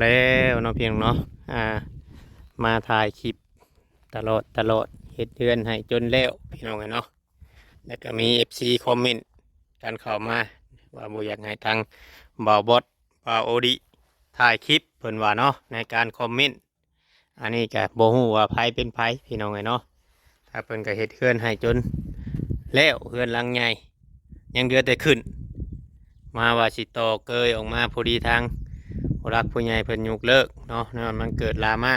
ແລ້ວເນາະ ພີ່ນ້ອງເນາະ ອ່າ ມາຖ່າຍຄລິບຕະຫຼອດ ຕະຫຼອດ ເຮັດເຮືອນໃຫ້ຈົນແລ້ວ ພີ່ນ້ອງເອີຍເນາະ. ແລ້ວກໍມີເອັຟຊີຄອມເມັນກັນເຂົ້າມາວ່າບໍ່ຢາກໃຫ້ທາງບ່າວບອດ ບ່າວໂອດິ ຖ່າຍຄລິບ ເພິ່ນວ່າເນາະ ໃນການຄອມເມັນ. ອັນນີ້ກໍບໍ່ຮູ້ວ່າໃຜເປັນໃຜ ພີ່ນ້ອງເອີຍເນາະ. ຖ້າເພິ່ນກໍເຮັດເຮືອນໃຫ້ຈົນແລ້ວ ເຮືອນຫຼັງໃຫຍ່ ຍັງເຫຼືອແຕ່ຂຶ້ນ ມາວ່າຊິຕໍ່ເກີຍອອກມາ ພໍດີທາງຜູ້ຫຼັກຜູ້ໃຫຍ່ເພິ່ນຍົກເລີກເນາະ ແນວມັນເກີດດຣາມາ.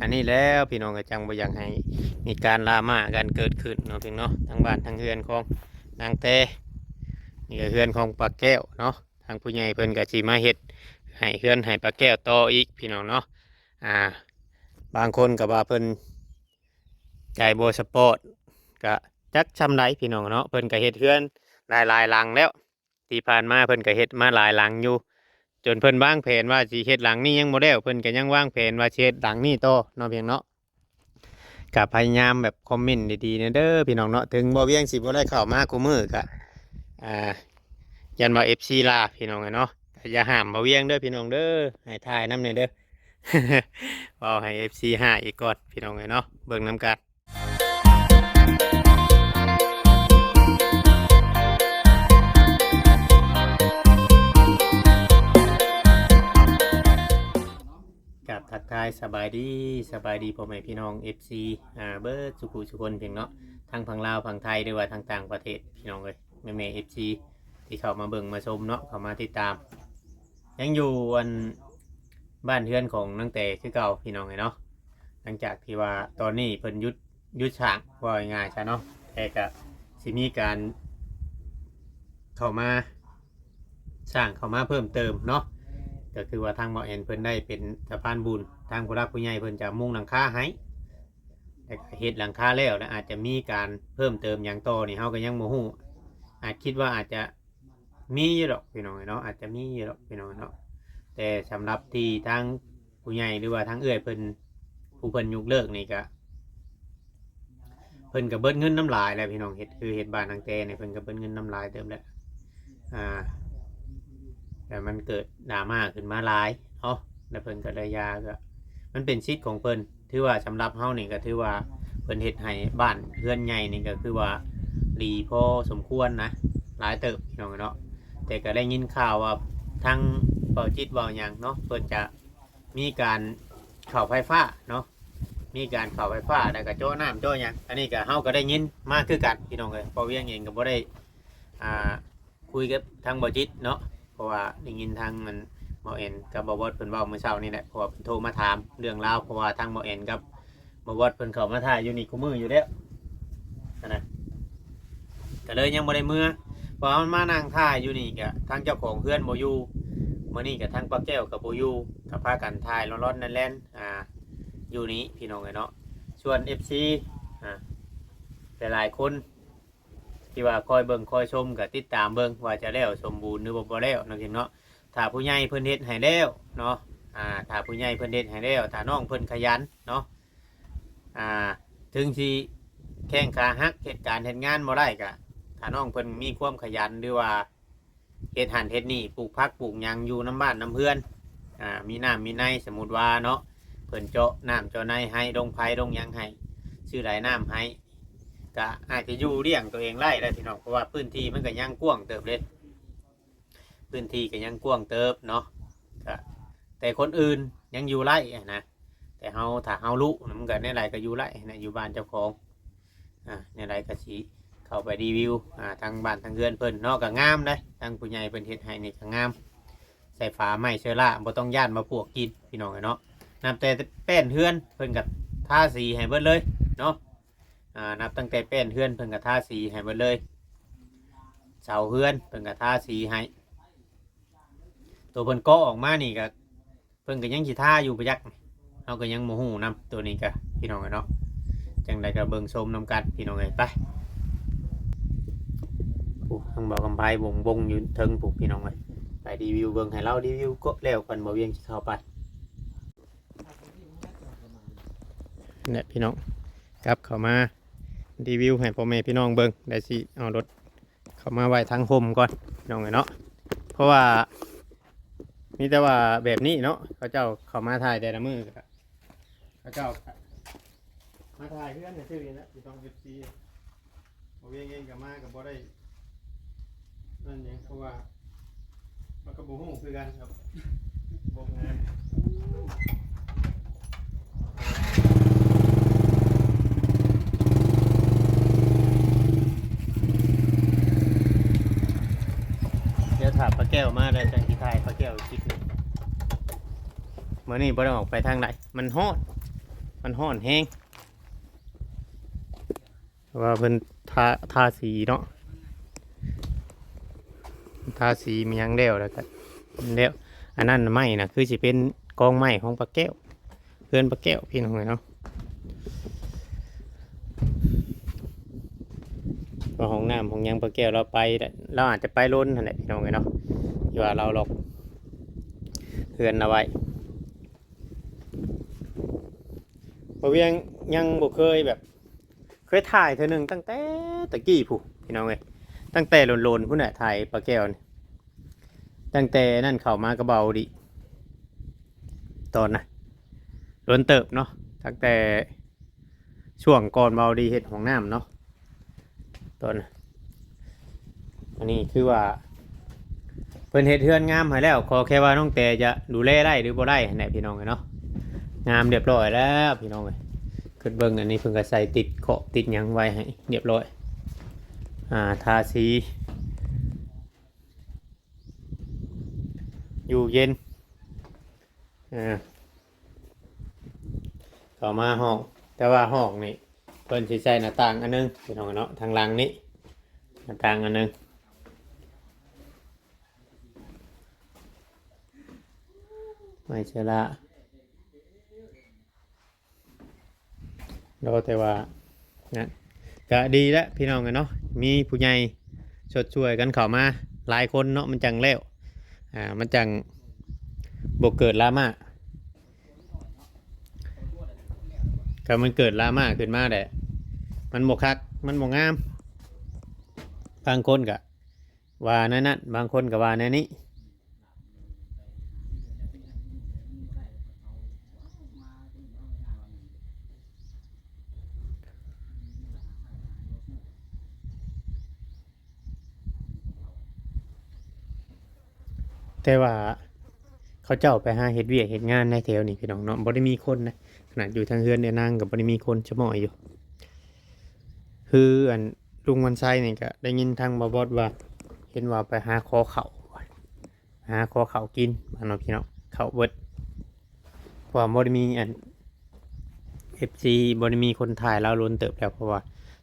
ອັນນີ້ແລ້ວ ພີ່ນ້ອງກໍຈັ່ງບໍ່ຢາກໃຫ້ມີການດຣາມາກັນເກີດຂຶ້ນເນາະ ພີ່ນ້ອງເນາະ. ທາງບ້ານທາງເຮືອນຂອງນາງແຕ ນີ້ກໍເຮືອນຂອງປ້າແກ້ວເນາະ. ທາງຜູ້ໃຫຍ່ເພິ່ນກໍຊິມາເຮັດໃຫ້ເຮືອນໃຫ້ປ້າແກ້ວຕໍ່ອີກ ພີ່ນ້ອງເນາະ. ອ່າ ບາງຄົນກໍວ່າເພິ່ນໃຈບໍ່ສະປອດ ກະຈັກຊ່ຳໃດ ພີ່ນ້ອງເນາະ. ເພິ່ນກະເຮັດເຮືອນຫຼາຍໆຫຼັງແລ້ວ ທີ່ຜ່ານມາເພິ່ນກະເຮັດມາຫຼາຍຫຼັງຢູ່ ຈົນເພິ່ນວາງແຜນວ່າຊິເຮັດຫຼັງນີ້ຍັງບໍ່ແລ້ວ ເພິ່ນກະຍັງວາງແຜນວ່າຊິເຮັດຫຼັງນີ້ຕໍ່ເນາະ ພີ່ນ້ອງເນາະ. ກະພະຍາຍາມແບບຄອມເມັນດີໆແດ່ເດີ ພີ່ນ້ອງເນາະ. ເຖິງບໍ່ວຽງຊິບໍ່ໄດ້ເຂົ້າມາຄູ່ມື້ກະ ອ່າ ຢ້ານວ່າເອັຟຊີລາ ພີ່ນ້ອງເອີຍເນາະ. ກະຢ່າຫ້າມບໍ່ວຽງເດີ ພີ່ນ້ອງເດີ ໃຫ້ຖ່າຍນຳແດ່ເດີ. ເວົ້າໃຫ້ເອັຟຊີຮ້າຍອີກກ່ອນ ພີ່ນ້ອງເອີຍເນາະ ເບິ່ງນຳກັນ. ກາບທັກທາຍສະບາຍດີ ສະບາຍດີພໍ່ແມ່ພີ່ນ້ອງເອັຟຊີ ອ່າ ເບິດສູ່ຜູ້ສູ່ຄົນ ພີ່ນ້ອງເນາະ ທັງຝັ່ງລາວຝັ່ງໄທ ຫຼືວ່າທາງຕ່າງປະເທດ ພີ່ນ້ອງເອີຍ ແມ່ໆເອັຟຊີ ທີ່ເຂົ້າມາເບິ່ງມາຊົມເນາະ ເຂົ້າມາຕິດຕາມ. ຍັງຢູ່ອັນບ້ານເຮືອນຂອງນາງແຕຄືເກົ່າ ພີ່ນ້ອງເອີຍເນາະ. ຫຼັງຈາກທີ່ວ່າຕອນນີ້ເພິ່ນຢຸດ ຢຸດສ້າງ ເວົ້າງ່າຍໆຊະເນາະ ແຕ່ກະຊິມີການເຂົ້າມາ ສ້າງເຂົ້າມາເພີ່ມເຕີມເນາະ. ກໍຄືວ່າທາງບ່າວແອນເພິ່ນໄດ້ເປັນສະພານບຸນ ທາງຜູ້ຫຼັກຜູ້ໃຫຍ່ເພິ່ນຈະມຸງຫຼັງຄາໃຫ້ ແລ້ວກໍເຮັດຫຼັງຄາແລ້ວ ແລ້ວອາດຈະມີການເພີ່ມເຕີມຫຍັງຕໍ່ນີ້ ເຮົາກໍຍັງບໍ່ຮູ້. ອາດຄິດວ່າອາດຈະມີຢູ່ດອກ ພີ່ນ້ອງເອີຍເນາະ ອາດຈະມີຢູ່ດອກ ພີ່ນ້ອງເນາະ. ແຕ່ສຳລັບທີ່ທາງຜູ້ໃຫຍ່ ຫຼືວ່າທາງເອື້ອຍເພິ່ນ ຜູ້ເພິ່ນຍົກເລີກນີ້ກະ ເພິ່ນກໍເບິດເງິນນຳຫຼາຍແລ້ວ ພີ່ນ້ອງ. ເຮັດ ຄືເຮັດບ້ານນາງແຕນີ້ ເພິ່ນກໍເບິດເງິນນຳຫຼາຍເຕີບແລ້ວ ອ່າ ແລ້ວມັນເກີດດຣາມາຂຶ້ນມາຫຼາຍເນາະ ແລ້ວເພິ່ນກໍໄດ້ຢາ ກໍມັນເປັນສິດຂອງເພິ່ນ. ຖືວ່າສຳລັບເຮົານີ້ກໍຖືວ່າເພິ່ນເຮັດໃຫ້ບ້ານເຮືອນໃຫຍ່ນີ້ ກໍຄືວ່າດີພໍສົມຄວນນະ ຫຼາຍເຕີບ ພີ່ນ້ອງເນາະ. ແຕ່ກໍໄດ້ຍິນຂ່າວວ່າທາງເບົາຈິດເວົ້າຫຍັງເນາະ ເພິ່ນຈະມີການເຂົ້າໄຟຟ້າເນາະ ມີການເຂົ້າໄຟຟ້າ ແລ້ວກໍເຈາະນ້ຳເຈາະຫຍັງ. ອັນນີ້ກໍ ເຮົາກໍໄດ້ຍິນມາຄືກັນ ພີ່ນ້ອງເອີຍ. ເພາະວຽງເອງກໍບໍ່ໄດ້ ອ່າ ຄຸຍກັບທາງເບົາຈິດເນາະ ເພາະວ່າໄດ້ຍິນທາງອັນເບົາແອນກັບເບົາບອດເພິ່ນເວົ້າມື້ເຊົ້ານີ້ແຫຼະ ເພາະວ່າເພິ່ນໂທມາຖາມເລື່ອງລາວ ເພາະວ່າທາງເບົາແອນກັບເບົາບອດເພິ່ນເຂົ້າມາຖ່າຍຢູ່ນີ້ຄູ່ມື້ຢູ່ແລ້ວຫັ້ນນະ ກໍເລີຍຍັງບໍ່ໄດ້ເມືອ. ເພາະວ່າມັນມານັ່ງຖ່າຍຢູ່ນີ້ ກໍທາງເຈົ້າຂອງເຮືອນບໍ່ຢູ່ ມື້ນີ້ກໍທາງປ້າແກ້ວກໍບໍ່ຢູ່ ກໍພາກັນຖ່າຍລອນໆແລ່ນໆ ອ່າ ຢູ່ນີ້ ພີ່ນ້ອງເອີຍເນາະ. ສ່ວນເອັຟຊີ ອ່າ ຫຼາຍໆຄົນ ທີ່ວ່າຄອຍເບິ່ງຄອຍຊົມ ກໍຕິດຕາມເບິ່ງວ່າຈະແລ້ວສົມບູນ ຫຼືວ່າບໍ່ແລ້ວເນາະ ພີ່ນ້ອງເນາະ. ຖ້າຜູ້ໃຫຍ່ເພິ່ນເຮັດໃຫ້ແລ້ວເນາະ ອ່າ ຖ້າຜູ້ໃຫຍ່ເພິ່ນເຮັດໃຫ້ແລ້ວ ຖ້ານ້ອງເພິ່ນຂະຫຍັນເນາະ ອ່າ ເຖິງຊິແຂ້ງຂາຫັກ ເຮັດການເຮັດງານບໍ່ໄດ້ ກໍຖ້ານ້ອງເພິ່ນມີຄວາມຂະຫຍັນ ຫຼືວ່າເຮັດຫັ້ນເຮັດນີ້ ປູກຜັກປູກຫຍັງຢູ່ນຳບ້ານນຳເຮືອນ ອ່າ ມີນ້ຳມີໃນ ສົມມຸດວ່າເນາະ ເພິ່ນເຈາະນ້ຳເຈາະໃນໃຫ້ ລົງໄຟລົງຫຍັງໃຫ້ ຊື້ໄດນ້ຳໃຫ້ ກະອາດຈະຢູ່ລ້ຽງຕົວເອງໄດ້ແຫຼະ ພີ່ນ້ອງ ເພາະວ່າພື້ນທີ່ມັນກະຍັງກວ້າງເຕີບເດ້ ພື້ນທີ່ກະຍັງກວ້າງເຕີບເນາະ. ກະແຕ່ຄົນອື່ນຍັງຢູ່ໄດ້ຫັ້ນນະ ແຕ່ເຮົາ ຖ້າເຮົາລຸມັນກະແນວໃດກະຢູ່ໄດ້ຫັ້ນນະ ຢູ່ບ້ານເຈົ້າຂອງ. ອ່າ ແນວໃດກະຊິເຂົ້າໄປຣີວິວ ອ່າ ທາງບ້ານທາງເຮືອນເພິ່ນເນາະ ກະງາມເດ້ ທາງຜູ້ໃຫຍ່ເພິ່ນເຮັດໃຫ້ນີ້ກະງາມ ໃສ່ຝາໄມ້ເຊີລ່າ ບໍ່ຕ້ອງຢ້ານວ່າປວກກິນ ພີ່ນ້ອງເອີຍເນາະ. ນັບແຕ່ແປ້ນເຮືອນເພິ່ນກໍທາສີໃຫ້ເບິດເລີຍເນາະ ອ່າ ນັບຕັ້ງແຕ່ແປ້ນເຮືອນເພິ່ນກໍທາສີໃຫ້ເບິດເລີຍ ເສົາເຮືອນເພິ່ນກໍທາສີໃຫ້ ໂຕເພິ່ນເກາະອອກມານີ້ກໍ ເພິ່ນກໍຍັງຊິທາຢູ່ບໍ່ຈັກ ເຮົາກໍຍັງບໍ່ຮູ້ນຳໂຕນີ້ກະ ພີ່ນ້ອງເອີຍເນາະ. ຈັ່ງໃດກໍເບິ່ງຊົມນຳກັນ ພີ່ນ້ອງເອີຍ ໄປ. ໂອ້ ທາງບ່າວຄຳໄພວົງໆຢູ່ເທິງພຸ້ນ ພີ່ນ້ອງເອີຍ ໄປຣີວິວເບິ່ງ ໃຫ້ລາວຣີວິວກໍແລ້ວກ່ອນ ບ່າວວຽງຊິເຂົ້າໄປ. ແຫຼະ ພີ່ນ້ອງ ກັບເຂົ້າມາຣີວິວໃຫ້ພໍ່ແມ່ພີ່ນ້ອງເບິ່ງ ໄດ້ຊິເອົາລົດເຂົ້າມາໄວ້ທາງຮົ່ມກ່ອນ ພີ່ນ້ອງເອີຍເນາະ ເພາະວ່າ ມີແຕ່ວ່າແບບນີ້ເນາະ ເຂົາເຈົ້າເຂົ້າມາຖ່າຍແຕ່ລະມື້ ເຂົາເຈົ້າມາຖ່າຍເຮືອນຊື່ໆ ນີ້ແຫຼະ ພີ່ນ້ອງ ເອັຟຊີ ບໍ່ວຽງເອງກໍມາກໍບໍ່ໄດ້ນັ້ນຫຍັງ ເພາະວ່າ ມັນກໍບໍ່ຮູ້ຄືກັນຄັບ ບົກງານ ດຽວຖ້າປ້າແກ້ວມາແລ້ວ ຈັ່ງຊິຖ່າຍປ້າແກ້ວອີກຄລິບໜຶ່ງ. ມື້ນີ້ບໍ່ໄດ້ອອກໄປທາງໃດ ມັນຮ້ອນ ມັນຮ້ອນແຮງ. ວ່າເພິ່ນທາ ທາສີເນາະ ທາສີມີຫຍັງແລ້ວ ແລ້ວກໍແລ້ວ ອັນນັ້ນໄມ້ນະ ຄືຊິເປັນກອງໄມ້ຂອງປ້າແກ້ວ ເຮືອນປ້າແກ້ວ ພີ່ນ້ອງເອີຍເນາະ. ວ່າຫ້ອງນ້ຳຫ້ອງຫຍັງ ປ້າແກ້ວລາວໄປແຫຼະ ລາວອາດຈະໄປລົນຫັ້ນແຫຼະ ພີ່ນ້ອງເອີຍເນາະ ທີ່ວ່າລາວລັອກເຮືອນລາວໄວ້. ບໍ່ວຽງຍັງບໍ່ເຄີຍແບບ ເຄີຍຖ່າຍເທື່ອໜຶ່ງຕັ້ງແຕ່ຕະກີ້ພຸ້ນ ພີ່ນ້ອງເອີຍ ຕັ້ງແຕ່ໂລນໆພຸ້ນແຫຼະ ຖ່າຍປ້າແກ້ວນີ້ ຕັ້ງແຕ່ນັ້ນເຂົ້າມາກັບເບົາດີ ຕອນນະ ໂລນເຕີບເນາະ ຕັ້ງແຕ່ຊ່ວງກ່ອນເບົາດີເຮັດຫ້ອງນ້ຳເນາະ ຕອນ ອັນນີ້ຄືວ່າເພິ່ນເຮັດເຮືອນງາມໃຫ້ແລ້ວ ຂໍແຄ່ວ່ານ້ອງແຕຈະດູແລໄດ້ຫຼືບໍ່ໄດ້ຫັ້ນແຫຼະ ພີ່ນ້ອງເອີຍເນາະ. ງາມຮຽບຮ້ອຍແລ້ວ ພີ່ນ້ອງເອີຍ ຄິດເບິ່ງ ອັນນີ້ເພິ່ນກໍໃສ່ຕິດຂອບຕິດຫຍັງໄວ້ໃຫ້ຮຽບຮ້ອຍ ອ່າ ທາສີ ຢູ່ເຢັນ ອ່າ ເຂົ້າມາຫ້ອງ ແຕ່ວ່າຫ້ອງນີ້ເພິ່ນຊິໃສ່ໜ້າຕ່າງອັນໜຶ່ງ ພີ່ນ້ອງເນາະ ທາງຫຼັງນີ້ ໜ້າຕ່າງອັນໜຶ່ງ ໄມ້ເຊລາ. ເນາະ ແຕ່ວ່ານັ້ນກະດີແຫຼະ ພີ່ນ້ອງເອີຍເນາະ ມີຜູ້ໃຫຍ່ຊົດຊ່ວຍກັນເຂົ້າມາຫຼາຍຄົນເນາະ ມັນຈັ່ງແລ້ວ ອ່າ ມັນຈັ່ງບໍ່ເກີດດຣາມາ ຖ້າມັນເກີດດຣາມາຂຶ້ນມາແຫຼະ ມັນບໍ່ຄັກ ມັນບໍ່ງາມ ບາງຄົນກະວ່າແນວນັ້ນ ບາງຄົນກະວ່າແນວນີ້. ແຕ່ວ່າເຂົາເຈົ້າໄປຫາເຮັດວຽກເຮັດງານໃນແຖວນີ້ ພີ່ນ້ອງເນາະ ບໍ່ໄດ້ມີຄົນນະ ຂະໜາດຢູ່ທາງເຮືອນເອື້ອຍນາງກໍບໍ່ໄດ້ມີຄົນ ຊະມ້ອຍຢູ່ ຄືອັນ ລຸງວັນໄຊນີ້ກໍໄດ້ຍິນທາງບ່າວບອດວ່າ ເຫັນວ່າໄປຫາຂໍເຂົ້າ ຫາຂໍເຂົ້າກິນ ວ່າເນາະ ພີ່ນ້ອງ ເຂົ້າເບິດ ເພາະວ່າບໍ່ໄດ້ມີອັນ ເອັຟຊີ ບໍ່ໄດ້ມີຄົນຖ່າຍລາວດົນເຕີບແລ້ວ ເພາະວ່າ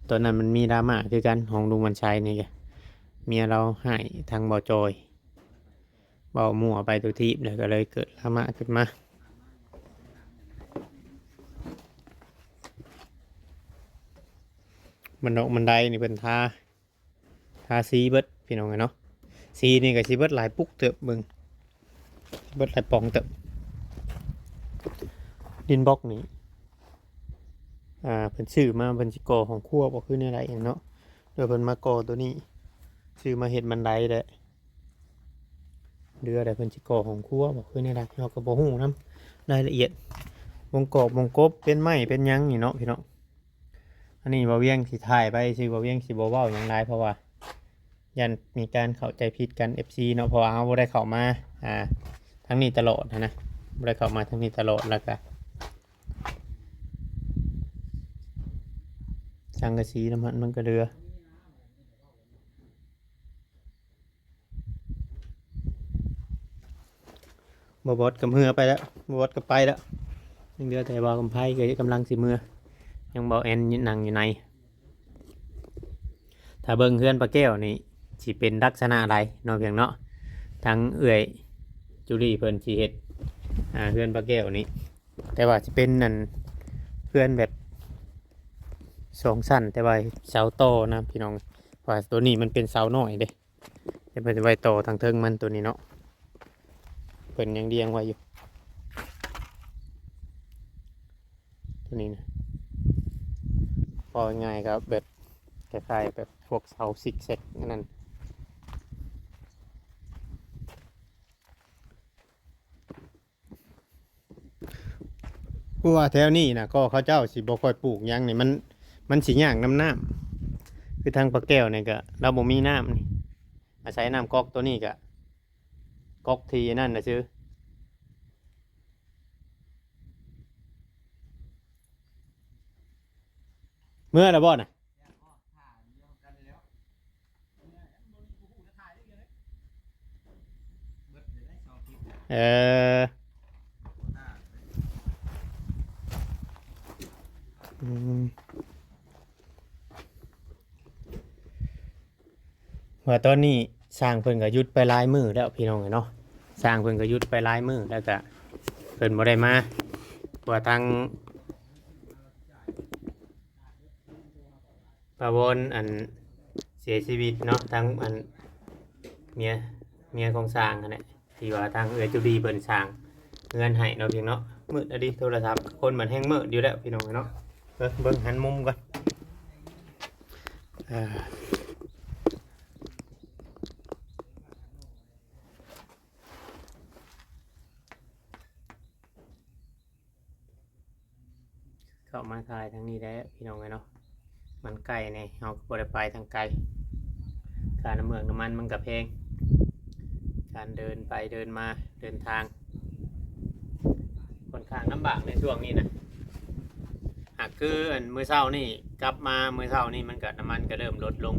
ຕອນນັ້ນມັນມີດຣາມາຄືກັນ ຂອງລຸງວັນໄຊນີ້ກະ ເມຍລາວຮ້າຍທາງບ່າວຈອຍ ເວົ້າມົ້ວໄປທຸກທີບ ແລ້ວກໍເລີຍເກີດດຣາມາຂຶ້ນມາ. ບັນດອກບັນໄດນີ້ເພິ່ນທາ ທາສີເບິດ ພີ່ນ້ອງເອີຍເນາະ ສີນີ້ກໍຊິເບິດຫຼາຍປຸກເຕີບ ເບິ່ງ ເບິດຫຼາຍປ່ອງເຕີບ. ດິນບລັອກນີ້ ອ່າ ເພິ່ນຊື້ມາ ເພິ່ນຊິກໍ່ຫ້ອງຄົວບໍ່ ຄືແນວໃດເນາະ ແລ້ວເພິ່ນມາກໍ່ໂຕນີ້ ຊື້ມາເຮັດບັນໄດແຫຼະ ເຫຼືອແຕ່ເພິ່ນຊິກໍ່ຫ້ອງຄົວບໍ່ ຄືແນວໃດ ເຮົາກໍບໍ່ຮູ້ນຳລາຍລະອຽດ ວົງກອກວົງກົບ ເປັນໄມ້ເປັນຫຍັງນີ້ເນາະ ພີ່ນ້ອງ. ອັນນີ້ບ່າວວຽງຊິຖ່າຍໄປຊື່ ບ່າວວຽງຊິບໍ່ເວົ້າຫຍັງຫຼາຍ ເພາະວ່າຢ້ານມີການເຂົ້າໃຈຜິດກັນ ເອັຟຊີ ເນາະ ເພາະວ່າເຮົາບໍ່ໄດ້ເຂົ້າມາ ອ່າ ທາງນີ້ຕະຫຼອດຫັ້ນນະ ບໍ່ໄດ້ເຂົ້າມາທາງນີ້ຕະຫຼອດ ແລ້ວກະສັງກະສີນຳຫັ້ນມັນກໍເຫຼືອ. ບ່າວບອດກໍເມືອໄປແລ້ວ ບ່າວບອດກໍໄປແລ້ວ ຍັງເຫຼືອແຕ່ບ່າວກຳໄພກໍກຳລັງຊິເມືອ ຍັງບ່າວແອນນັ່ງຢູ່ໃນ. ຖ້າເບິ່ງເຮືອນປ້າແກ້ວນີ້ຊິເປັນລັກສະນະໃດເນາະ ພຽງເນາະ ທາງເອື້ອຍຈູລີເພິ່ນຊິເຮັດ ອ່າ ເຮືອນປ້າແກ້ວນີ້ ແຕ່ວ່າຊິເປັນອັນ ເຮືອນແບບສອງຊັ້ນ ແຕ່ວ່າເສົາຕໍ່ນະ ພີ່ນ້ອງ ເພາະວ່າໂຕນີ້ມັນເປັນເສົານ້ອຍເດ້. ແຕ່ເພິ່ນໄວ້ຕໍ່ທາງເທິງມັນໂຕນີ້ເນາະ ເພິ່ນຍັງລຽງໄວ້ຢູ່ ໂຕນີ້ນະ ເວົ້າງ່າຍໆກໍແບບຄ້າຍໆແບບພວກເສົາຊິກແຊັກອັນນັ້ນ. ພາະວ່າແຖວນີ້ນະ ກໍເຂົາເຈົ້າຊິບໍ່ຄ່ອຍປູກຫຍັງນີ້ ມັນ ມັນຊິຍາກນຳນ້ຳ. ຄືທາງປ້າແກ້ວນີ້ກະ ລາວບໍ່ມີນ້ຳນີ້ ອາໄສນ້ຳກັອກໂຕນີ້ກະ ກັອກທີ່ນັ້ນນະຊື່. ເມືອແລ້ວບໍ່ນະ? ເອີ ອືມ ວ່າຕອນນີ້ຊ່າງເພິ່ນກໍຢຸດໄປຫຼາຍມື້ແລ້ວ ພີ່ນ້ອງເອີຍເນາະ. ຊ່າງເພິ່ນກໍຢຸດໄປຫຼາຍມື້ແລ້ວ ກໍເພິ່ນບໍ່ໄດ້ມາ ເພາະວ່າທາງ ປາວອນ ອັນ ເສຍຊີວິດເນາະ ທາງ ອັນ ເມຍ ເມຍຂອງຊ່າງຫັ້ນແຫຼະ ທີ່ວ່າທາງເອື້ອຍຈູດີເພິ່ນສ້າງເຮືອນໃຫ້ເນາະ ພີ່ນ້ອງເນາະ. ມືດອີ່ຫຼີ ໂທລະສັບຄົນມັນແຮ່ງມືດຢູ່ແລ້ວ ພີ່ນ້ອງເນາະ. ເບິ່ງ ເບິ່ງຫັນມຸມກ່ອນ ເອີ. ເຂົ້າມາຖ່າຍທາງນີ້ແຫຼະ ພີ່ນ້ອງເອີຍເນາະ ມັນໃກ້ແດ່ ເຮົາກໍບໍ່ໄດ້ໄປທາງໄກ ຄ່ານ້ຳເມືອກນ້ຳມັນມັນກໍແພງ ການເດີນໄປເດີນມາ ເດີນທາງ ຂ້ອນຂ້າງລຳບາກໃນຊ່ວງນີ້ນະ. ຫາກຄື ອັນ ມື້ເຊົ້ານີ້ ກັບມາມື້ເຊົ້ານີ້ ມັນກໍ ນ້ຳມັນກໍເລີ່ມລົດລົງ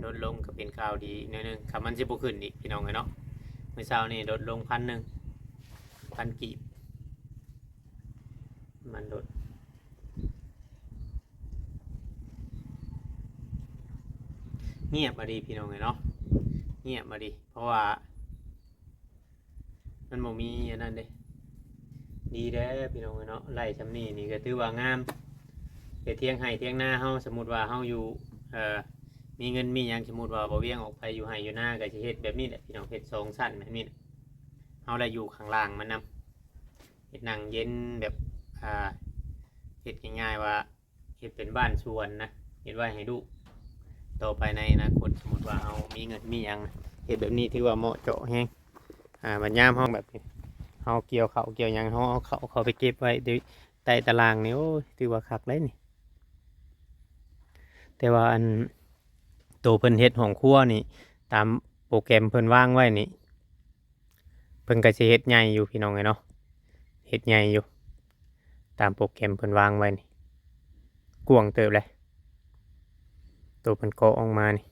ລົດລົງກໍເປັນຂ່າວດີໜ້ອຍໜຶ່ງ ຄັນມັນຊິບໍ່ຂຶ້ນອີກ ພີ່ນ້ອງເອີຍເນາະ. ມື້ເຊົ້ານີ້ລົດລົງພັນໜຶ່ງ ພັນກີບ ມັນລົດ ງຽບອີ່ຫຼີ ພີ່ນ້ອງເອີຍເນາະ ງຽບອີ່ຫຼີ ເພາະວ່າມັນບໍ່ມີອັນນັ້ນເດ້. ດີແດ່ ພີ່ນ້ອງເອີຍເນາະ ໄລ່ຊ່ຳນີ້ນີ້ກໍຖືວ່າງາມ ເຮັດທຽງໄຮ່ທຽງນາເຮົາ ສົມມຸດວ່າເຮົາຢູ່ ເອີ ມີເງິນມີຫຍັງ ສົມມຸດວ່າບໍ່ວຽງອອກໄປຢູ່ໄຮ່ຢູ່ນາ ກໍຊິເຮັດແບບນີ້ແຫຼະ ພີ່ນ້ອງ ເຮັດສອງຊັ້ນແບບນີ້ ເຮົາໄດ້ຢູ່ຂ້າງລ່າງມັນນຳ ເຮັດນັ່ງເຢັນແບບ ອ່າ ເຮັດງ່າຍໆວ່າ ເຮັດເປັນບ້ານສວນນະ ເຮັດໄວ້ໃຫ້ລູກ ຕໍ່ໄປໃນອະນາຄົດ ສົມມຸດວ່າເຮົາມີເງິນມີຫຍັງ ເຮັດແບບນີ້ຖືວ່າເໝາະເຈາະແຮງ. ອ່າ ບັດຍາມເຮົາແບບນີ້ ເຮົາກ່ຽວເຂົ້າກ່ຽວຫຍັງ ເຮົາເອົາເຂົ້າເຂົ້າໄປເກັບໄວ້ໃຕ້ຕາລ່າງນີ້ ໂອ້ຍ ຖືວ່າຄັກເດ້ນີ້. ແຕ່ວ່າ ອັນ ໂຕເພິ່ນເຮັດຫ້ອງຄົວນີ້ ຕາມໂປຣແກຣມເພິ່ນວາງໄວ້ນີ້ ເພິ່ນກໍຊິເຮັດໃຫຍ່ຢູ່ ພີ່ນ້ອງເອີຍເນາະ ເຮັດໃຫຍ່ຢູ່ ຕາມໂປຣແກຣມເພິ່ນວາງໄວ້ນີ້ ກວ້າງເຕີບເລີຍ ໂຕເພິ່ນກໍ່ອອກມານີ້.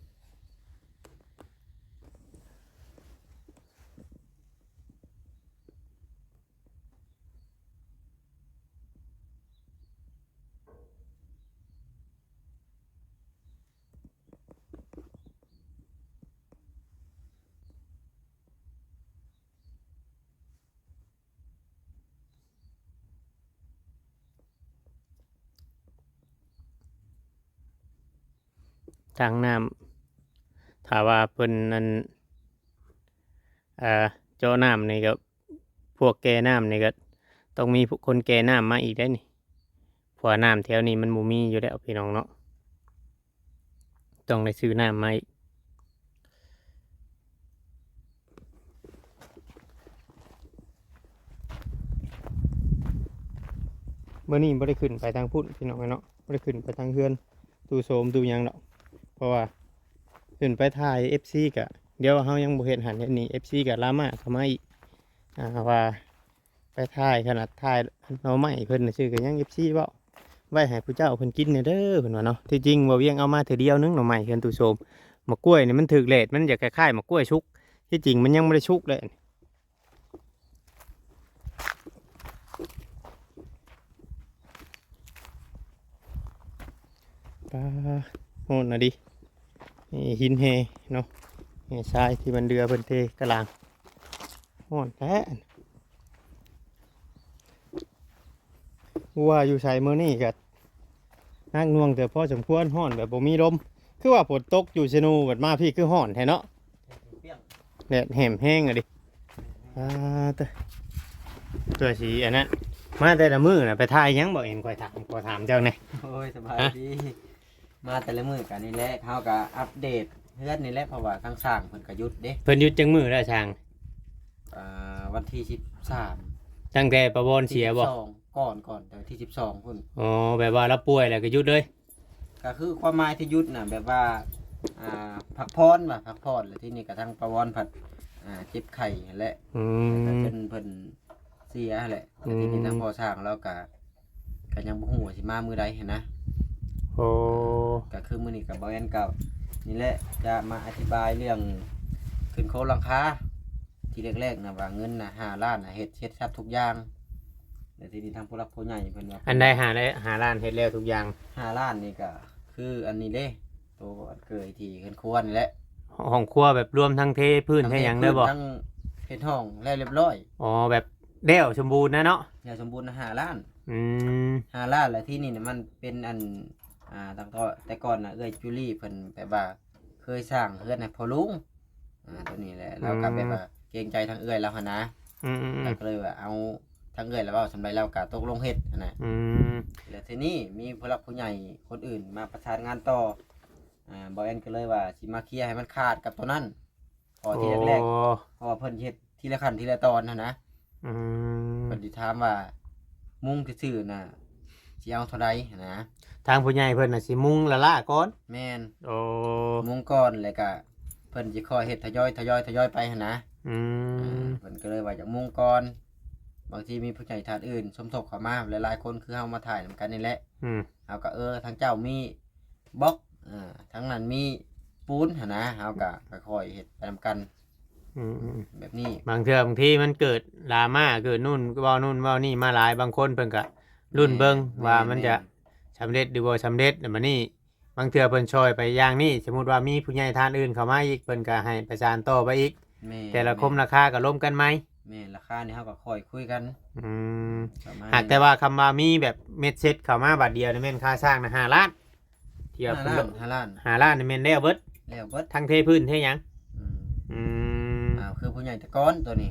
ທາງນ້ຳ ຖ້າວ່າເພິ່ນ ອັນ ເອີ ເຈາະນ້ຳນີ້ກໍ ພວກແກ່ນ້ຳນີ້ກໍຕ້ອງມີຄົນແກ່ນ້ຳມາອີກໄດ໋ນີ້ ເພາະວ່ານ້ຳແຖວນີ້ມັນບໍ່ມີຢູ່ແລ້ວ ພີ່ນ້ອງເນາະ. ຕ້ອງໄດ້ຊື້ນ້ຳມາອີກ. ມື້ນີ້ບໍ່ໄດ້ຂຶ້ນໄປທາງພຸ້ນ ພີ່ນ້ອງເອີຍເນາະ, ບໍ່ໄດ້ຂຶ້ນໄປທາງເຮືອນຕູ້ໂສມຕູ້ຫຍັງດອກ, ເພາະວ່າຂຶ້ນໄປຖ່າຍເອັຟຊີກະ ດຽວເຮົາຍັງບໍ່ເຮັດຫັ້ນເຮັດນີ້ ເອັຟຊີກະລາມາເຂົ້າມາອີກ ອ່າ ວ່າ ໄປຖ່າຍ ຂະໜາດຖ່າຍໜໍ່ໄມ້ເພິ່ນຊື່ກໍຍັງ ເອັຟຊີ ເວົ້າ ໄວ້ໃຫ້ຜູ້ເຈົ້າເພິ່ນກິນແດ່ເດີ ເພິ່ນວ່າເນາະ. ທີ່ຈິງບໍ່ວຽງເອົາມາເທື່ອດຽວໜຶ່ງ ໜໍ່ໄມ້ເຮືອນຕູ້ໂສມ. ໝາກກ້ວຍນີ້ມັນຖືກແດດ ມັນຢາກຄ້າຍໆໝາກກ້ວຍສຸກ, ທີ່ຈິງມັນຍັງບໍ່ໄດ້ສຸກເດ້. ປາ ໂຫດນະດິ ນີ້ຫີນແຮ່ເນາະ, ແຮ່ຊາຍທີ່ມັນເດືອເພິ່ນເທກະລາງ. ຮ້ອນແທ້ ວ່າຢູ່ໃສມື້ນີ້ກໍໜັກໜ່ວງເຕີບພໍສົມຄວນ, ຮ້ອນແບບບໍ່ມີລົມ. ຄືວ່າຝົນຕົກຢູ່ເຊໂນ ບັດມາພີ້ຄືຮ້ອນແທ້ເນາະ, ແດດແຫ້ງແຮງອີ່ຫຼີ. ອ່າ ເຕີ ຕົວະຊິອັນນັ້ນ ມາແຕ່ລະມື້ນະ ໄປຖ່າຍຫຍັງບໍ່? ເຫັນຂ້ອຍຖາມ ຂໍຖາມເຈົ້າແດ່. ໂອ້ຍ ສະບາຍດີ. ມາແຕ່ລະມື້ກະນີ້ແຫຼະ ເຮົາກະອັບເດດເຮືອນນີ້ແຫຼະ ເພາະວ່າທາງຊ່າງເພິ່ນກະຢຸດເດ້. ເພິ່ນຢຸດຈັກມື້ແລ້ວຊ່າງ? ອ່າ ວັນທີສິບສາມ. ຕັ້ງແຕ່ປາວອນເສຍບໍ່? ສິບສອງ ກ່ອນ ກ່ອນແຕ່ວັນທີສິບສອງພຸ້ນ. ອໍ ແບບວ່າລາວປ່ວຍແລ້ວກໍຢຸດເລີຍ? ກໍຄືຄວາມໝາຍທີ່ຢຸດນະ ແບບວ່າ ອ່າ ພັກຜ່ອນວ່າ ພັກຜ່ອນ ແລ້ວທີນີ້ກໍທາງປາວອນພັດ ອ່າ ເຈັບໄຂ້ຫັ້ນແຫຼະ ອືມ ແລ້ວກໍຈົນເພິ່ນເສຍຫັ້ນແຫຼະ ແລ້ວທີນີ້ ອືມ ທາງພໍ່ຊ່າງລາວກໍ ກໍຍັງບໍ່ຮູ້ວ່າຊິມາມື້ໃດຫັ້ນນະ. ໂອ້ ກໍຄືມື້ນີ້ກໍບໍ່ແມ່ນ ກໍນີ້ແຫຼະ ຈະມາອະທິບາຍເລື່ອງຂຶ້ນໂຄງຫຼັງຄາ ທີແລກໆນະ ວ່າເງິນນະຫ້າລ້ານນະ ເຮັດ ເຮັດຊັບທຸກຢ່າງ ແລ້ວທີນີ້ທາງຜູ້ຫຼັກຜູ້ໃຫຍ່ເພິ່ນວ່າ ອັນໃດຫ້າ ໄດ້ຫ້າລ້ານ ເຮັດແລ້ວທຸກຢ່າງ? ຫ້າລ້ານນີ້ກໍຄືອັນນີ້ເດ້ ໂຕອັນເກີຍທີ່ເຮືອນຄົວນີ້ແຫຼະ ຫ້ອງຄົວແບບລວມທັງເທພື້ນເທຫຍັງເລີຍບໍ່? ທັງເຮັດຫ້ອງແລ້ວລຽບລ້ອຍ. ອໍ ແບບແລ້ວສົມບູນນະເນາະ? ແລ້ວສົມບູນນະຫ້າລ້ານ. ອືມ ຫ້າລ້ານ ແລ້ວທີນີ້ນະ ມັນເປັນອັນ ອ່າ ຕັ້ງແຕ່ ແຕ່ກ່ອນນະ ເອື້ອຍຈູລີເພິ່ນແບບວ່າເຄີຍສ້າງເຮືອນໃຫ້ພໍ່ລຸງ ອ່າ ຕົວນີ້ແຫຼະ ລາວກໍແບບວ່າ ອືມ ເກງໃຈທາງເອື້ອຍລາວຫັ້ນນະ. ອືມໆໆ ລາວກໍເລີຍວ່າເອົາ ທາງເອື້ອຍລາວເວົ້າສ່ຳໃດ ລາວກໍຕົກລົງເຮັດຫັ້ນນະ. ອືມ ແລ້ວທີນີ້ມີຜູ້ຫຼັກຜູ້ໃຫຍ່ຄົນອື່ນມາປະສານງານຕໍ່ ອ່າ ບ່າວແອນກໍເລີຍວ່າຊິມາເຄຍໃຫ້ມັນຂາດກັບຕົວນັ້ນ ເພາະທີ່ແລກໆ ໂອ້ ເພາະວ່າເພິ່ນເຮັດທີລະຂັ້ນທີລະຕອນຫັ້ນນະ. ອືມ ເພິ່ນຊິຖາມວ່າມຸງຊື່ໆນະ ຊິເອົາເທົ່າໃດຫັ້ນນະ? ທາງຜູ້ໃຫຍ່ເພິ່ນນະຊິມຸງລ້າໆກ່ອນ? ແມ່ນ. ໂອ້ ມຸງກ່ອນ ແລ້ວກະເພິ່ນຊິຄ່ອຍເຮັດທະຍອຍ ທະຍອຍ ທະຍອຍໄປຫັ້ນນະ. ອືມ ເອີ ເພິ່ນກໍເລີຍວ່າຢາກມຸງກ່ອນ ບາງທີມີຜູ້ໃຫຍ່ທ່ານອື່ນສົມທົບເຂົ້າມາຫຼາຍໆຄົນ ຄືເຮົາມາຖ່າຍນຳກັນນີ້ແຫຼະ. ອືມ ເຮົາກໍ ເອີ ທາງເຈົ້າມີບລັອກ ເອີ ທາງນັ້ນມີປູນຫັ້ນນະ ເຮົາກໍຄ່ອຍໆເຮັດໄປນຳກັນ. ອືມໆໆ ແບບນີ້ ບາງເທື່ອບາງທີມັນເກີດດຣາມາ ເກີດນູ່ນເວົ້ານູ່ນເວົ້ານີ້ມາຫຼາຍ ບາງຄົນເພິ່ນກໍລຸ້ນເບິ່ງ ແມ່ນ ວ່າມັນຈະ ແມ່ນ ສຳເລັດຫຼືບໍ່ສຳເລັດ. ແລ້ວບັດນີ້ບາງເທື່ອເພິ່ນຊ່ອຍໄປຢ່າງນີ້ ສົມມຸດວ່າມີຜູ້ໃຫຍ່ທ່ານອື່ນເຂົ້າມາອີກ ເພິ່ນກໍໃຫ້ປະສານຕໍ່ໄປອີກ. ແມ່ນ ແຕ່ລະຄົມລາຄາກໍລົມກັນໃໝ່. ແມ່ນ ລາຄານີ້ເຮົາກໍຄ່ອຍຄຸຍກັນ. ອືມ ປະມານ ຫາກແຕ່ວ່າຄຳວ່າມີແບບເມັດເຊັດເຂົ້າມາບາດດຽວນີ້ແມ່ນຄ່າສ້າງນະຫ້າລ້ານ ທີ່ວ່າ ຫ້າລ້ານ ຫ້າລ້ານ ຫ້າລ້ານນີ້ແມ່ນແລ້ວເບິດ ແລ້ວເບິດ ທັງເທພື້ນເທຫຍັງ. ອືມ ອືມ ອ່າ ຄືຜູ້ໃຫຍ່ແຕ່ກ່ອນຕົວນີ້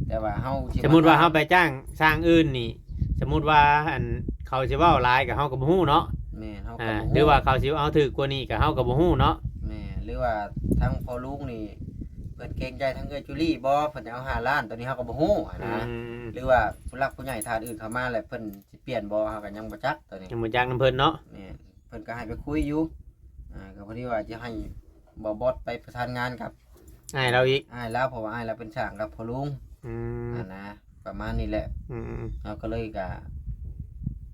ແຕ່ວ່າເຮົາ ສົມມຸດວ່າເຮົາໄປຈ້າງຊ່າງອື່ນນີ້ ສົມມຸດວ່າ ອັນ ເຂົາຊິເວົ້າຫຼາຍກໍເຮົາກໍບໍ່ຮູ້ເນາະ. ແມ່ນ ເຮົາກໍ ອ່າ ບໍ່ຮູ້ ຫຼືວ່າເຂົາຊິເອົາຖືກກວ່ານີ້ກໍເຮົາກໍບໍ່ຮູ້ເນາະ. ແມ່ນ ຫຼືວ່າທາງພໍ່ລຸງນີ້ເພິ່ນເກງໃຈທາງເອື້ອຍຈູລີບໍ່ ເພິ່ນຈະເອົາຫ້າລ້ານ ຕົວນີ້ເຮົາກໍບໍ່ຮູ້ຫັ້ນນະ. ອືມ ຫຼືວ່າຜູ້ຫຼັກຜູ້ໃຫຍ່ທ່ານອື່ນເຂົ້າມາແລ້ວເພິ່ນ ຊິປ່ຽນບໍ່ ເຮົາກໍຍັງບໍ່ຈັກຕົວນີ້ ຍັງບໍ່ຈັກນຳເພິ່ນເນາະ. ແມ່ນ ເພິ່ນກໍໃຫ້ໄປຄຸຍຢູ່ ອ່າ ກໍພໍດີວ່າຈະໃຫ້ບ່າວບອດໄປປະສານງານກັບອ້າຍລາວອີກ ອ້າຍລາວ ເພາະວ່າອ້າຍລາວເປັນຊ່າງກັບພໍ່ລຸງ. ອືມ ຫັ້ນນະ ປະມານນີ້ແຫຼະ. ອືມ ເຮົາກໍເລີຍກະ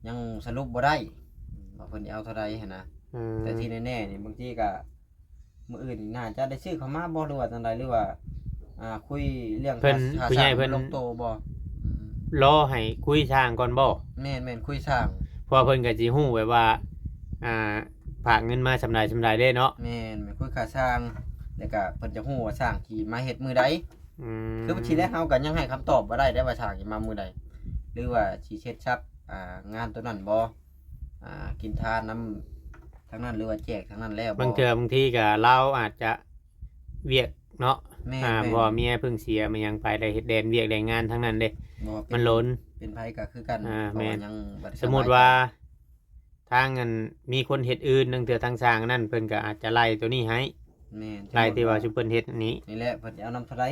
ຍັງສະຫຼຸບບໍ່ໄດ້ວ່າເພິ່ນຊິເອົາເທົ່າໃດຫັ້ນນະ. ອືມ ແຕ່ທີ່ແນ່ໆນີ້ ບາງທີກະ ມື້ອື່ນນີ້ໜ້າຈະໄດ້ຊື້ເຂົ້າມາບໍ່ ຫຼືວ່າຈັ່ງໃດ ຫຼືວ່າ ອ່າ ຄຸຍເລື່ອງ ເພິ່ນ ຄ່າ ຄ່າ ຜູ້ໃຫຍ່ເພິ່ນ ສ້າງລົງໂຕບໍ່? ອືມ ລໍໃຫ້ຄຸຍຊ່າງກ່ອນບໍ່? ແມ່ນໆ ຄຸຍຊ່າງ ເພາະວ່າເພິ່ນກໍຊິຮູ້ແບບວ່າ ອ່າ ຝາກເງິນມາສ່ຳໃດສ່ຳໃດເດ້ເນາະ. ແມ່ນໆ ຄຸຍຄ່າຊ່າງ ແລ້ວກໍເພິ່ນຈະຮູ້ວ່າຊ່າງຊິມາເຮັດມື້ໃດ. ອືມ ຄືບາງທີແລ້ວເຮົາກໍຍັງໃຫ້ຄຳຕອບບໍ່ໄດ້ເດ້ວ່າຊ່າງຊິມາມື້ໃດ ຫຼືວ່າຊິເຊັດຊັບ ອ່າ ງານໂຕນັ້ນບໍ່ ອ່າ ກິນທານນຳ ທາງນັ້ນ ຫຼືວ່າແຈກທາງນັ້ນແລ້ວບໍ່? ບາງເທື່ອບາງທີກໍລາວອາດຈະວຽກເນາະ. ແມ່ນ ອ່າ ແມ່ນ ເພາະວ່າເມຍເພິ່ງເສຍມາຫຍັງໄປ ໄດ້ເຮັດແດນວຽກແດນງານທາງນັ້ນເດ້. ບໍ່ວ່າເປັນ ມັນລົ້ນ ເປັນໃຜກໍຄືກັນ. ອ່າ ເພາະວ່າ ແມ່ນ ຍັງບໍ່ໄດ້ ສົມມຸດວ່າ ສະບາຍໃຈ ທາງອັນ ມີຄົນເຮັດອື່ນ ບາງເທື່ອທາງຊ່າງອັນນັ້ນເພິ່ນກໍອາດຈະໄລ່ໂຕນີ້ໃຫ້. ແມ່ນ ໄລ່ທີ່ວ່າຊຸມເພິ່ນເຮັດນີ້ ນີ້ແຫຼະ ເພິ່ນຊິເອົານຳເທົ່າໃດ.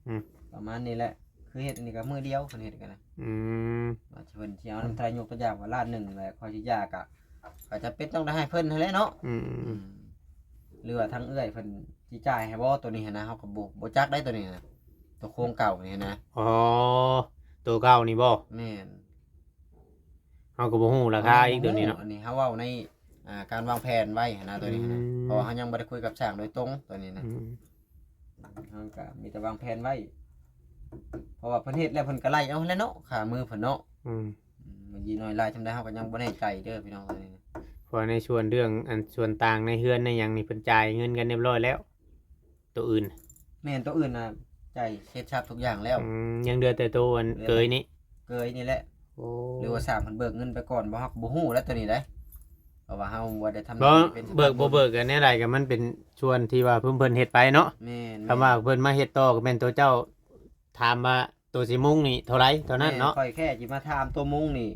ອືມ ປະມານນີ້ແຫຼະ ຄືເຮັດອັນນີ້ກໍມື້ດຽວເພິ່ນເຮັດກັນນະ. ອືມ ວ່າເພິ່ນຊິເອົານຳເທົ່າໃດ ຍົກຕົວຢ່າງວ່າລ້ານໜຶ່ງແຫຼະ ຂ້ອຍຊິຢາກະ ກໍຈຳເປັນຕ້ອງໄດ້ໃຫ້ເພິ່ນຫັ້ນແຫຼະເນາະ. ອືມ ອືມ ອືມ ຫຼືວ່າທາງເອື້ອຍເພິ່ນຊິຈ່າຍໃຫ້ບໍ່ ໂຕນີ້ຫັ້ນນະ ເຮົາກໍບໍ່ ບໍ່ຈັກໄດ໋ໂຕນີ້ນະ ໂຕໂຄງເກົ່ານີ້ນະ. ອໍ ໂຕເກົ່ານີ້ບໍ່? ແມ່ນ ເຮົາກໍບໍ່ຮູ້ລາຄາອີກໂຕນີ້ເນາະ. ອັນນີ້ເຮົາເວົ້າໃນ ອ່າ ການວາງແຜນໄວ້ຫັ້ນນະ ໂຕນີ້ຫັ້ນນະ. ອືມ ເພາະວ່າເຮົາຍັງບໍ່ໄດ້ຄຸຍກັບຊ່າງໂດຍຕົງໂຕນີ້ນະ. ອືມ ເຮົາກໍມີແຕ່ວາງແຜນໄວ້ ເພາະວ່າເພິ່ນເຮັດແລ້ວເພິ່ນກໍໄລ່ເອົາຫັ້ນແຫຼະເນາະ ຄ່າມືເພິ່ນເນາະ. ອືມ ອືມ ມັນຊິໜ້ອຍຫຼາຍສ່ຳໃດເຮົາກໍຍັງບໍ່ແນ່ໃຈເດີພີ່ນ້ອງເອີຍ. ເພາະໃນສ່ວນເລື່ອງ ອັນ ສ່ວນຕ່າງໃນເຮືອນໃນຫຍັງນີ້ ເພິ່ນຈ່າຍເງິນກັນຮຽບຮ້ອຍແລ້ວ ໂຕອື່ນ. ແມ່ນ ໂຕອື່ນນະ ຈ່າຍເຊັດຊັບທຸກຢ່າງແລ້ວ. ອືມ ຍັງເຫຼືອແຕ່ໂຕອັນ ເຫຼືອ ເກີຍນີ້ ເກີຍນີ້ແຫຼະ. ໂອ້ ຫຼືວ່າຊ່າງເພິ່ນເບີກເງິນໄປກ່ອນບໍ່ ເຮົາກໍບໍ່ຮູ້ແຫຼະໂຕນີ້ເດ້ ເພາະວ່າເຮົາບໍ່ໄດ້ທຳ ບໍ່ ເບີກບໍ່ເບີກກັນແນວໃດກໍມັນເປັນສ່ວນທີ່ວ່າເພິ່ນ ເພິ່ນເຮັດໄປເນາະ. ແມ່ນໆ ຄຳວ່າເພິ່ນມາເຮັດຕໍ່ກໍແມ່ນໂຕເຈົ້າຖາມວ່າໂຕຊິມຸງນີ້ເທົ່າໃດເທົ່ານັ້ນເນາະ. ແມ່ນ ຂ້ອຍແຄ່ຊິມາຖາມໂຕມຸງນີ້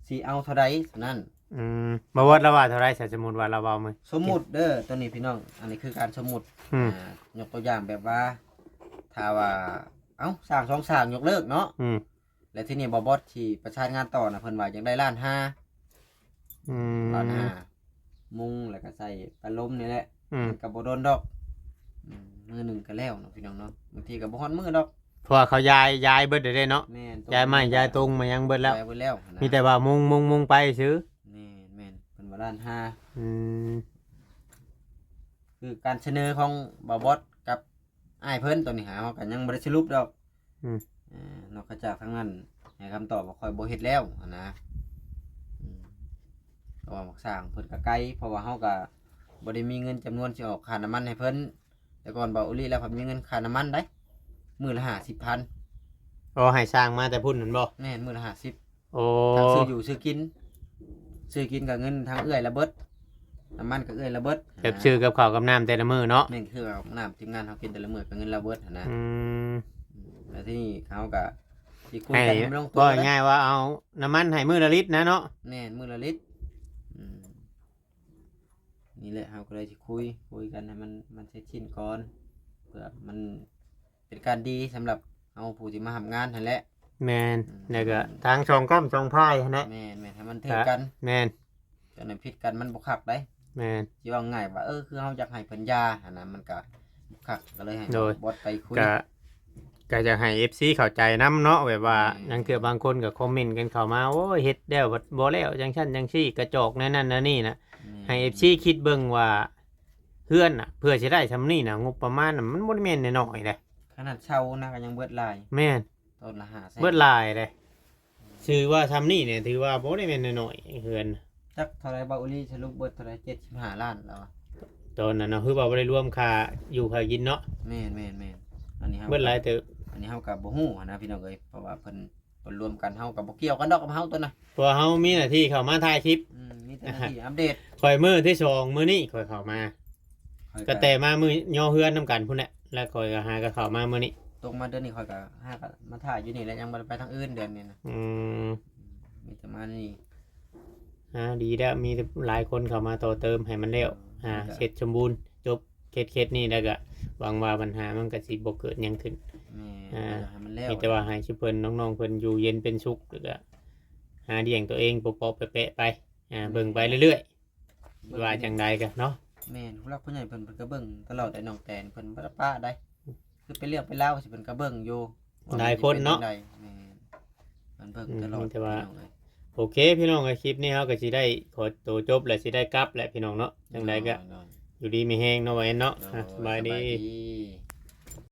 ຊິເອົາເທົ່າໃດເທົ່ານັ້ນ. ອືມ ບໍ່ວ່າລາວວ່າເທົ່າໃດ ສະ ສົມມຸດວ່າລາວເວົ້າມາ ສົມມຸດເດີ ໂຕນີ້ພີ່ນ້ອງ ອັນນີ້ຄືການສົມມຸດ. ອືມ ອ່າ ຍົກຕົວຢ່າງແບບວ່າ ຖ້າວ່າ ເອົ້າ ສ້າງສອງສ້າງຍົກເລີກເນາະ. ອືມ ແລ້ວທີນີ້ບ່າວບອດທີ່ປະສານງານຕໍ່ນະ ເພິ່ນວ່າຢາກໄດ້ລ້ານຫ້າ ອືມ ລ້ານຫ້າ ມຸງ ແລ້ວກໍໃສ່ພັດລົມນີ້ແຫຼະ ອືມ ມັນກໍບໍ່ດົນດອກ ອືມ ມື້ໜຶ່ງກໍແລ້ວເນາະ ພີ່ນ້ອງເນາະ ບາງທີກໍບໍ່ຮອດມື້ດອກ ເພາະວ່າເຂົາຍ້າຍ ຍ້າຍເບິດແລ້ວເດ້ເນາະ ແມ່ນ ຍ້າຍໄມ້ ຍ້າຍຕົງມາຫຍັງເບິດແລ້ວ ຍ້າຍເບິດແລ້ວນະ ມີແຕ່ວ່າມຸງ ມຸງ ມຸງໄປຊື່ ແມ່ນ ແມ່ນ ເພິ່ນວ່າລ້ານຫ້າ ອືມ ຄືການສະເໜີຂອງບ່າວບອດກັບອ້າຍເພິ່ນ ໂຕນີ້ຫາເຮົາກໍຍັງບໍ່ໄດ້ສະຫຼຸບດອກ ອືມ ເອີ ນອກຈາກທາງນັ້ນໃຫ້ຄຳຕອບວ່າຂ້ອຍບໍ່ເຮັດແລ້ວຫັ້ນນະ ອືມ ເພາະວ່າໝາກສ້າງເພິ່ນກໍໄກ ເພາະວ່າເຮົາກໍບໍ່ໄດ້ມີເງິນຈຳນວນຊິອອກຄ່ານ້ຳມັນໃຫ້ເພິ່ນ ແຕ່ກ່ອນບ່າວອຸລິລະພັດມີເງິນຄ່ານ້ຳມັນໄດ໋ ມື້ລະຫ້າສິບພັນ ອໍ ໃຫ້ຊ່າງມາແຕ່ພຸ້ນແມ່ນບໍ່? ແມ່ນ ມື້ລະຫ້າສິບ ໂອ້ ທັງຊື້ຢູ່ຊື້ກິນ ຊື້ກິນກໍເງິນທາງເອື້ອຍລະເບິດ ນ້ຳມັນກໍເອື້ອຍລະເບິດ ແບບຊື້ກັບເຂົ້າກັບນ້ຳແຕ່ລະມື້ເນາະ ແມ່ນ ຊື້ກັບນ້ຳທີມງານເຮົາກິນແຕ່ລະມື້ກໍເງິນລະເບິດຫັ້ນນະ ອືມ ແລ້ວທີນີ້ເຮົາກໍຊິຄຸຍກັນໃຫ້ມັນລົງຕົວ ເວົ້າງ່າຍໆວ່າເອົານ້ຳມັນໃຫ້ມື້ລະລິດນະເນາະ ແມ່ນ ມື້ລະລິດ ອືມ ນີ້ແຫຼະ ເຮົາກໍເລີຍຊິຄຸຍ ຄຸຍກັນໃຫ້ມັນ ມັນເສັດສິ້ນກ່ອນ ເພື່ອມັນເປັນການດີສຳລັບເຮົາຜູ້ທີ່ມາຮັບງານຫັ້ນແຫຼະ ແມ່ນ ອືມ ແລ້ວກໍທາງສອງກ້ຳສອງຝ່າຍຫັ້ນແຫຼະ ແມ່ນໆ ໃຫ້ມັນຖືກກັນ ແມ່ນ ຄັນມັນຜິດກັນມັນບໍ່ຄັກໃດ໋ ແມ່ນ ຊິເວົ້າງ່າຍວ່າ ເອີ ຄືເຮົາຢາກໃຫ້ເພິ່ນຢ່າຫັ້ນນະ ມັນກໍບໍ່ຄັກ ກໍເລີຍໃຫ້ ໂດຍ ບອດໄປຄຸຍ ກະ ກະຢາກໃຫ້ເອັຟຊີເຂົ້າໃຈນຳເນາະ ແບບວ່າ ແມ່ນ ລາງເທື່ອບາງຄົນກໍຄອມເມັນກັນເຂົ້າມາ ໂອ້ຍ ເຮັດແລ້ວບັດບໍ່ແລ້ວ ຈັ່ງຊັ້ນຈັ່ງຊີ້ ກະຈອກແນວນັ້ນແນວນີ້ນະ ແມ່ນ ໃຫ້ເອັຟຊີຄິດເບິ່ງວ່າ ເຮືອນນະ ເພື່ອຊິໄດ້ຊ່ຳນີ້ນະ ງົບປະມານນະ ມັນບໍ່ໄດ້ແມ່ນນ້ອຍໆເດ້ ຂະໜາດເຊົ່ານະກໍຍັງເບິດຫຼາຍ ແມ່ນ ຕົ້ນລະຫ້າແສນ ເບິດຫຼາຍເດ້ ຖືວ່າຊ່ຳນີ້ນີ້ ຖືວ່າບໍ່ໄດ້ແມ່ນນ້ອຍໆ ເຮືອນ ຈັກເທົ່າໃດບ່າວອຸລິ ສະຫຼຸບເບິດເທົ່າໃດ ເຈັດສິບຫ້າລ້ານແລ້ວ ຕອນນັ້ນເນາະ ຄືວ່າບໍ່ໄດ້ລວມຄ່າຢູ່ຄ່າກິນເນາະ ແມ່ນໆໆ ອັນນີ້ເຮົາ ເບິດຫຼາຍເຕີບ ອັນນີ້ເຮົາກໍບໍ່ຮູ້ຫັ້ນນະ ພີ່ນ້ອງເອີຍ ເພາະວ່າເພິ່ນ ເພິ່ນລວມກັນ ເຮົາກໍບໍ່ກ່ຽວກັນດອກກັບເຮົາຕົວນະ ເພາະວ່າເຮົາມີໜ້າທີ່ເຂົ້າມາຖ່າຍຄລິບ ອືມ ມີແຕ່ໜ້າທີ່ອັບເດດ ຂ້ອຍມື້ທີສອງມື້ນີ້ຂ້ອຍເຂົ້າມາ ຂ້ອຍກໍ ກໍແຕ່ມາມື້ຍໍເຮືອນນຳກັນພຸ້ນແຫຼະ ແລ້ວຂ້ອຍກໍຫາກໍເຂົ້າມາມື້ນີ້ ຕົກມາເດືອນນີ້ຂ້ອຍກໍຫາກໍມາຖ່າຍຢູ່ນີ້ແຫຼະ ຍັງບໍ່ໄດ້ໄປທາງອື່ນເດືອນນີ້ນະ ອືມ ມີແຕ່ມານີ້ ອ່າ ດີແລ້ວ ມີຫຼາຍຄົນເຂົ້າມາຕໍ່ເຕີມໃຫ້ມັນແລ້ວ ອ່າ ເສັດສົມບູນ ຈົບເຂດໆນີ້ ແລ້ວກໍຫວັງວ່າບັນຫາມັນກໍຊິບໍ່ເກີດຫຍັງຂຶ້ນ ແມ່ນ ອ່າ ໃຫ້ມັນແລ້ວ ມີແຕ່ວ່າໃຫ້ຊຸມເພິ່ນ ນ້ອງໆເພິ່ນຢູ່ເຢັນເປັນສຸກ ແລ້ວກໍຫາລ້ຽງຕົວເອງເປາະໆແປະໆໄປ ອ່າ ເບິ່ງໄປເລື້ອຍໆ ວ່າຈັ່ງໃດກໍເນາະ ແມ່ນ ຜູ້ຫຼັກຜູ້ໃຫຍ່ເພິ່ນ ເພິ່ນກໍເບິ່ງຕະຫຼອດ ໄອ້ນ້ອງແຕນເພິ່ນບໍ່ໄດ້ປະໃດ ຄືໄປເລື່ອງໄປລາວຊິເພິ່ນກໍເບິ່ງຢູ່ ຫຼາຍຄົນເນາະ ວ່າມັນຊິເປັນຈັ່ງໃດ ແມ່ນ ເພິ່ນເບິ່ງຕະຫຼອດ ອືມ ມີແຕ່ວ່າ ພີ່ນ້ອງເອີຍ ໂອເຄ ພີ່ນ້ອງເອີຍ ຄລິບນີ້ເຮົາກໍຊິໄດ້ຂໍໂຕຈົບ ແລະ ຊິໄດ້ກັບແຫຼະ ພີ່ນ້ອງເນາະ ຈັ່ງໃດກໍ ໂດຍ ຢູ່ດີມີແຮງເນາະ ວ່າແມ່ນເນາະ ໂດຍ ອ່ະ ສະບາຍດີ ສະບາຍດີ.